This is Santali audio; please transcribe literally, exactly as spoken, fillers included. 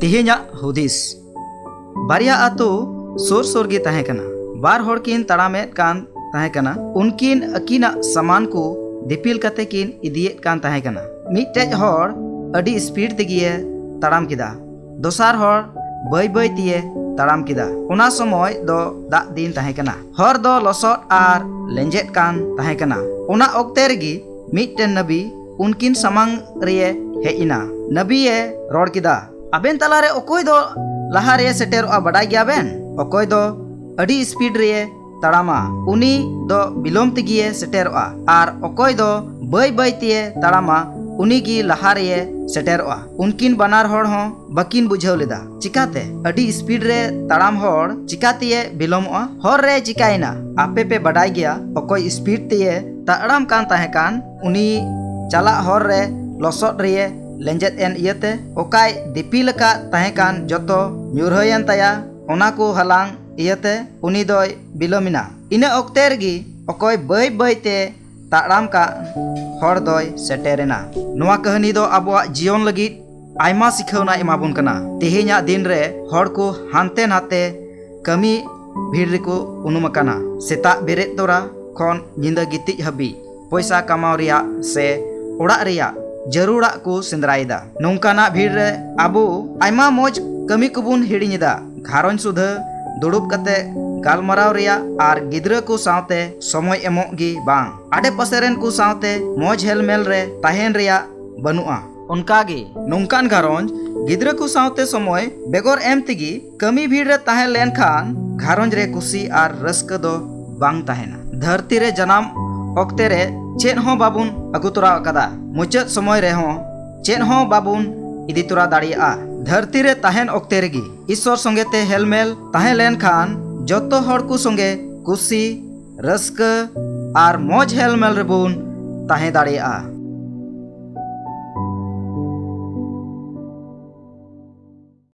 ᱛᱮᱦᱮᱧᱟᱜ ᱦᱩᱫᱤᱥ᱾ ᱵᱟᱨᱭᱟ ᱟᱛᱳ ᱥᱩᱨ ᱥᱩᱨ ᱜᱮ ᱛᱟᱦᱮᱸ ᱠᱟᱱᱟ᱾ ᱵᱟᱨ ᱦᱚᱲ ᱠᱤᱱ ᱛᱟᱲᱟᱢᱮᱫ ᱠᱟᱱ ᱛᱟᱦᱮᱸ ᱠᱟᱱᱟ᱾ ᱩᱱᱠᱤᱱ ᱟᱹᱠᱤᱱᱟᱜ ᱥᱟᱢᱟᱱ ᱠᱚ ᱫᱤᱯᱤᱞ ᱠᱟᱛᱮ ᱠᱤᱱ ᱤᱫᱤᱭᱮᱫ ᱠᱟᱱ ᱛᱟᱦᱮᱸ ᱠᱟᱱᱟ᱾ ᱢᱤᱫᱴᱮᱡ ᱦᱚᱲ ᱟᱹᱰᱤ ᱥᱯᱤᱰ ᱛᱮᱜᱮᱭᱮ ᱛᱟᱲᱟᱢ ᱠᱮᱫᱟ᱾ ᱫᱚᱥᱟᱨ ᱦᱚᱲ ᱵᱟᱹᱭ ᱵᱟᱹᱭ ᱛᱮᱭᱮ ᱛᱟᱲᱟᱢ ᱠᱮᱫᱟ᱾ ᱚᱱᱟ ᱥᱚᱢᱚᱭ ᱫᱚ ᱫᱟᱜ ᱫᱤᱱ ᱛᱟᱦᱮᱸ ᱠᱟᱱᱟ᱾ ᱦᱚᱨ ᱫᱚ ᱞᱚᱥᱚᱫ ᱟᱨ ᱞᱮᱸᱡᱮᱫ ᱠᱟᱱ ᱛᱟᱦᱮᱸ ᱠᱟᱱᱟ᱾ ᱚᱱᱟ ᱚᱠᱛᱮ ᱨᱮᱜᱮ ᱢᱤᱫᱴᱮᱱ ᱱᱟᱵᱤ ᱩᱱᱠᱤᱱ ᱥᱟᱢᱟᱝ ᱨᱮᱭᱮ ᱦᱮᱡ ᱮᱱᱟ᱾ ᱱᱟᱵᱤᱭᱮ ᱨᱚᱲ ᱠᱮᱫᱟ, "ᱟᱵᱮᱱ ᱛᱟᱞᱟᱨᱮ ᱚᱠᱚᱭ ᱫᱚ ᱞᱟᱦᱟ ᱨᱮᱭᱮ ᱥᱮᱴᱮᱨᱚᱜᱼᱟ, ᱵᱟᱰᱟᱭ ᱜᱮᱭᱟ ᱵᱮᱱ? ᱚᱠᱚᱭ ᱫᱚ ᱟᱹᱰᱤ ᱥᱯᱤᱰ ᱨᱮᱭᱮ ᱛᱟᱲᱟᱢᱟ, ᱩᱱᱤ ᱫᱚ ᱵᱤᱞᱚᱢ ᱛᱮᱜᱮᱭᱮ ᱥᱮᱴᱮᱨᱚᱜᱼᱟ, ᱟᱨ ᱚᱠᱚᱭ ᱫᱚ ᱵᱟᱹᱭ ᱵᱟᱹᱭ ᱛᱮᱭᱮ ᱛᱟᱲᱟᱢᱟ, ᱩᱱᱤ ᱜᱮ ᱞᱟᱦᱟ ᱨᱮᱭᱮ ᱥᱮᱴᱮᱨᱚᱜᱼᱟ᱾" ᱩᱱᱠᱤᱱ ᱵᱟᱱᱟᱨ ᱦᱚᱲ ᱦᱚᱸ ᱵᱟᱹᱠᱤᱱ ᱵᱩᱡᱷᱟᱹᱣ ᱞᱮᱫᱟ, ᱪᱤᱠᱟᱛᱮ ᱟᱹᱰᱤ ᱥᱯᱤᱰ ᱨᱮ ᱛᱟᱲᱟᱢ ᱦᱚᱲ ᱪᱤᱠᱟᱛᱮᱭᱮ ᱵᱤᱞᱚᱢᱚᱜᱼᱟ? ᱦᱚᱨ ᱨᱮ ᱪᱤᱠᱟᱭᱮᱱᱟ? ᱟᱯᱮ ᱯᱮ ᱵᱟᱰᱟᱭ ᱜᱮᱭᱟ, ᱚᱠᱚᱭ ᱥᱯᱤᱰ ᱛᱮᱭᱮ ᱛᱟᱲᱟᱢ ᱠᱟᱱ ᱛᱟᱦᱮᱸ ᱠᱟᱱ, ᱩᱱᱤ ᱪᱟᱞᱟᱜ ᱦᱚᱨ ᱨᱮ ᱞᱚᱥᱚᱫ ᱨᱮᱭᱮ ᱞᱮᱸᱡᱮᱫ ᱮᱱ ᱤᱭᱟᱹᱛᱮ, ᱚᱠᱟᱭ ᱫᱤᱯᱤᱞ ᱟᱠᱟᱫ ᱛᱟᱦᱮᱸ ᱠᱟᱱ ᱡᱚᱛᱚ ᱧᱩᱨᱦᱟᱹᱭᱮᱱ ᱛᱟᱭᱟ, ᱚᱱᱟ ᱠᱚ ᱦᱟᱞᱟᱝ ᱤᱭᱟᱹᱛᱮ ᱩᱱᱤ ᱫᱚᱭ ᱵᱤᱞᱚᱢᱮᱱᱟ᱾ ᱤᱱᱟᱹ ᱚᱠᱛᱮ ᱨᱮᱜᱮ ᱚᱠᱚᱭ ᱵᱟᱹᱭ ᱵᱟᱹᱭ ᱛᱮ ᱛᱟᱲᱟᱢ ᱠᱟᱱ ᱦᱚᱲ ᱫᱚᱭ ᱥᱮᱴᱮᱨᱮᱱᱟ᱾ ᱱᱚᱣᱟ ᱠᱟᱹᱦᱱᱤ ᱫᱚ ᱟᱵᱚᱣᱟᱜ ᱡᱤᱭᱚᱱ ᱞᱟᱹᱜᱤᱫ ᱟᱭᱢᱟ ᱥᱤᱠᱷᱟᱹᱣᱱᱟ ᱮᱢᱟᱵᱚᱱ ᱠᱟᱱᱟ᱾ ᱛᱮᱦᱮᱧᱟᱜ ᱫᱤᱱ ᱨᱮ ᱦᱚᱲ ᱠᱚ ᱦᱟᱱᱛᱮ ᱱᱟᱛᱮ ᱠᱟᱹᱢᱤ ᱵᱷᱤᱲ ᱨᱮᱠᱚ ᱩᱱᱩᱢ ᱟᱠᱟᱱᱟ᱾ ᱥᱮᱛᱟᱜ ᱵᱮᱨᱮᱫ ᱛᱚᱨᱟ ᱠᱷᱚᱱ ᱧᱤᱫᱟᱹ ᱜᱤᱛᱤᱡ ᱦᱟᱹᱵᱤᱡ ᱯᱚᱭᱥᱟ ᱠᱟᱢᱟᱣ ᱨᱮᱭᱟᱜ ᱥᱮ ᱚᱲᱟᱜ ᱨᱮᱭᱟᱜ ᱡᱟᱹᱨᱩᱲᱟᱜ ᱠᱚ ᱥᱮᱸᱫᱽᱨᱟᱭᱮᱫᱟ᱾ ᱱᱚᱝᱠᱟᱱᱟᱜ ᱵᱷᱤᱲ ᱨᱮ ᱟᱵᱚ ᱟᱭᱢᱟ ᱢᱚᱡᱽ ᱠᱟᱹᱢᱤ ᱠᱚᱵᱚᱱ ᱦᱤᱲᱤᱧ ᱮᱫᱟ᱾ ᱜᱷᱟᱨᱚᱸᱡᱽ ᱥᱩᱫᱷᱟᱹ, ᱫᱩᱲᱩᱵ ᱠᱟᱛᱮ ᱜᱟᱞᱢᱟᱨᱟᱣ ᱨᱮᱭᱟᱜ ᱟᱨ ᱜᱤᱫᱽᱨᱟᱹ ᱠᱚ ᱥᱟᱶᱛᱮ ᱥᱚᱢᱚᱭ ᱮᱢᱚᱜ ᱜᱮ ᱵᱟᱝ, ᱟᱰᱮ ᱯᱟᱥᱮ ᱨᱮᱱ ᱠᱚ ᱥᱟᱶᱛᱮ ᱢᱚᱡᱽ ᱦᱮᱞᱢᱮᱞ ᱨᱮ ᱛᱟᱦᱮᱱ ᱨᱮᱭᱟᱜ ᱵᱟᱹᱱᱩᱜᱼᱟ᱾ ᱚᱱᱠᱟᱜᱮ ᱱᱚᱝᱠᱟᱱ ᱜᱷᱟᱨᱚᱸᱡᱽ ᱜᱤᱫᱽᱨᱟᱹ ᱠᱚ ᱥᱟᱶᱛᱮ ᱥᱚᱢᱚᱭ ᱵᱮᱜᱚᱨ ᱮᱢ ᱛᱮᱜᱮ ᱠᱟᱹᱢᱤ ᱵᱷᱤᱲ ᱨᱮ ᱛᱟᱦᱮᱸ ᱞᱮᱱᱠᱷᱟᱱ ᱜᱷᱟᱨᱚᱸᱡᱽ ᱨᱮ ᱠᱩᱥᱤ ᱟᱨ ᱨᱟᱹᱥᱠᱟᱹ ᱫᱚ ᱵᱟᱝ ᱛᱟᱦᱮᱱᱟ᱾ ᱫᱷᱟᱹᱨᱛᱤ ᱨᱮ ᱡᱟᱱᱟᱢ ᱚᱠᱛᱮ ᱨᱮ ᱪᱮᱫ ᱦᱚᱸ ᱵᱟᱵᱚᱱ ᱟᱹᱜᱩ ᱛᱚᱨᱟ ᱟᱠᱟᱫᱟ᱾ ᱢᱩᱪᱟᱹᱫ ᱥᱚᱢᱚᱭ ᱨᱮᱦᱚᱸ ᱪᱮᱫ ᱦᱚᱸ ᱵᱟᱵᱚᱱ ᱤᱫᱤ ᱛᱚᱨᱟ ᱫᱟᱲᱮᱭᱟᱜᱼᱟ᱾ ᱫᱷᱟᱹᱨᱛᱤ ᱨᱮ ᱛᱟᱦᱮᱱ ᱚᱠᱛᱮ ᱨᱮᱜᱮ ᱤᱥᱥᱚᱨ ᱥᱚᱸᱜᱮ ᱛᱮ ᱦᱮᱞᱢᱮᱞ ᱛᱟᱦᱮᱸ ᱞᱮᱱᱠᱷᱟᱱ ᱡᱚᱛᱚ ᱦᱚᱲ ᱠᱚ ᱥᱚᱸᱜᱮ ᱠᱩᱥᱤ, ᱨᱟᱹᱥᱠᱟᱹ ᱟᱨ ᱢᱚᱡᱽ ᱦᱮᱞᱢᱮᱞ ᱨᱮᱵᱚᱱ ᱛᱟᱦᱮᱸ ᱫᱟᱲᱮᱭᱟᱜᱼᱟ᱾